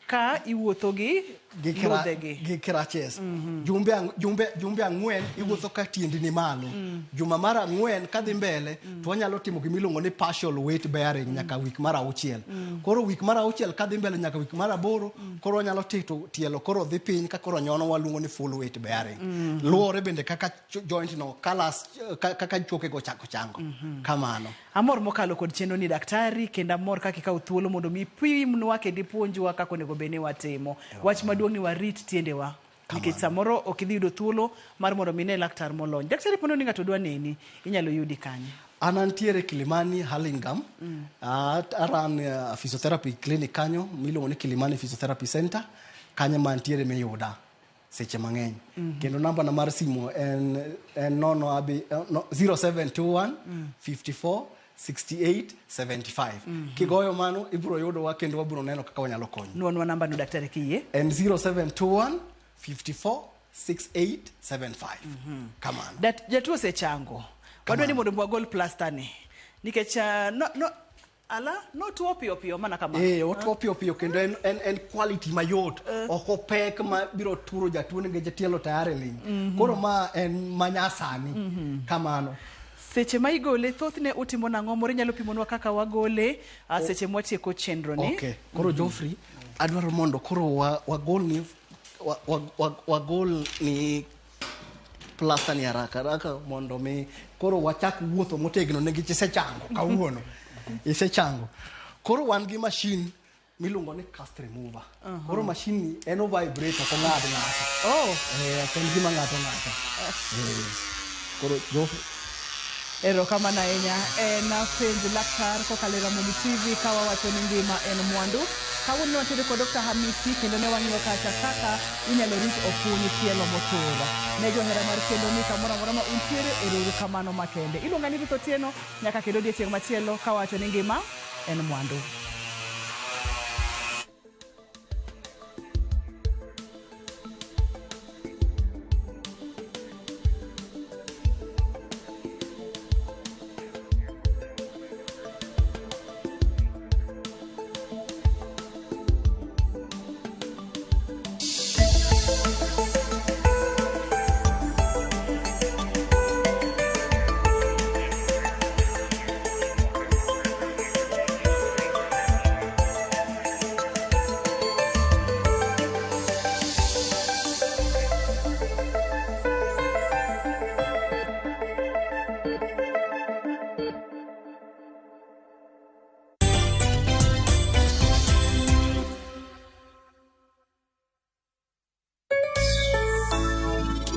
ka iwuotho gi ludhegi. Gi crutches. Jumbe 4 iwuotho ka tiendi ni malo. Juma mar 4 kadhi mbele to wanyalo timo gimiluongo ni partial weight bearing nyaka wik mar 6. Koro wik mar 6 kadhi mbele nyaka wik mar 8 koro wanyalo tito tielo koro dhi piny ka koro nyono waluongo ni full weight bearing. Luwore bende kaka joint no kalas kaka choke go chako chango. Kamano. Amor mokalo kod chenro ni daktari, kendo amor kaka ikawo thuolo mondo mi ipimnwa kendo ipuonjwa kaka onego bed ni watimo. Wach maduong' ni warit tiendewa. Nikech samoro ok idhi yudo thuolo mar mondo mi ine laktar molony. Daktari, pono ni ng'ato dwa neni, inyalo yudi kanye? An antiere Kilimani Hurlingham. Aran physiotherapy clinic kanyo miluongo ni Kilimani Physiotherapy Center. Kanyo ma antiere miyuda seche mang'eny. Kendo namba na mar simu en 0721 54 68 75. Kigoyo mano ibiro yudowa kendo wabiro neno kaka wanyalo konyi. Nuonwa namba no daktari kiyie. En 0721 54 68 75. Kamano. Jatuo osechango. Wadwa ni mondo wagol plasta ni. Nikech no ala notuo piyo piyo mana kama. Otuo piyo piyo kendo en quality mayot. Ok opek ma biro turo jatuo nikech tielo tayari ling. Koro ma en manyasani. Kamano. Seche ma igole thothne utimo nang'o? Moro inyalo pimonwa kaka wagole seche mwatieko chenro ni. Okay. Koro Geoffrey, adwaro mondo koro wagol ni plasta ni haraka haraka mondo mi koro wachak wuotho motegno nikech isechango kawuono. Isechango. Koro wan gi machine miluongo ni cast remover. Koro machine ni en o vibrate ok ong'ad ng'ato. Ok en gima ng'ado ng'ato. Koro Geoffrey. Erokamano ahinya. En penj laktar kokalo e Ramogi TV ka wawacho ni ngima en mwandu. Kawuono wantiere kod Dr. Hamisi kendo ne wang'iyo kacha kaka inyalo rit ofuny tielo motur. Ne johera mar chenro ni kamoro amora ma untiere, ero kamano makende. Iluonga ni Ruth Otieno, nyaka kendo odiechieng' machielo kawacho ni ngima en mwandu.